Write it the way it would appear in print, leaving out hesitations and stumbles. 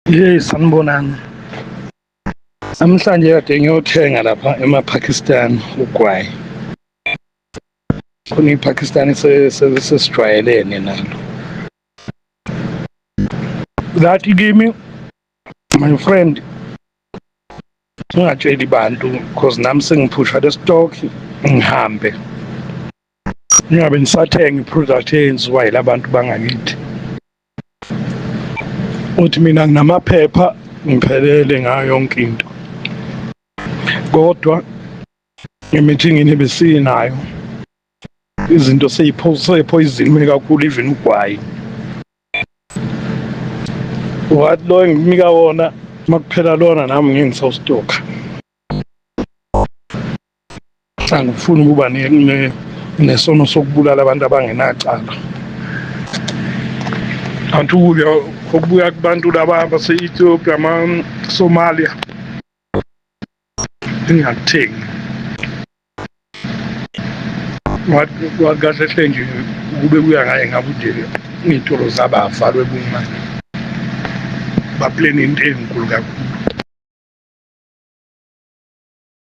Hey, sanibonani. Namhlanje kade ngiyothenga lapha emaPakistan ugwayi. Khona iPakistan sesijwayelene nalo. Lathi kimi my friend ungatsheli bantu because nami sengiphusha le stock ngihambe. Ngingabe ngisathenga i-product eyenziwa yilabantu bangakithi. Uthi mina nginamaphepha ngiphelele ngayo yonke into kodwa emithingini ebesinayo izinto seyiphoyiziniwe kakhulu even ugwayi wathi lo engikunika wona makuphela lona nami ngeke ngisawustoka angifuni ukuba nesono sokubulala abantu abangenacala. Kanti ukudla okubuya kubantu laba base-Ethiopia ama-Somalia engingakuthengi. Wathi kahle hle nje ukube kuya ngaye ngabe nje iy'tolo zabo avalwe bumane. Baplene into enkulu kakhulu.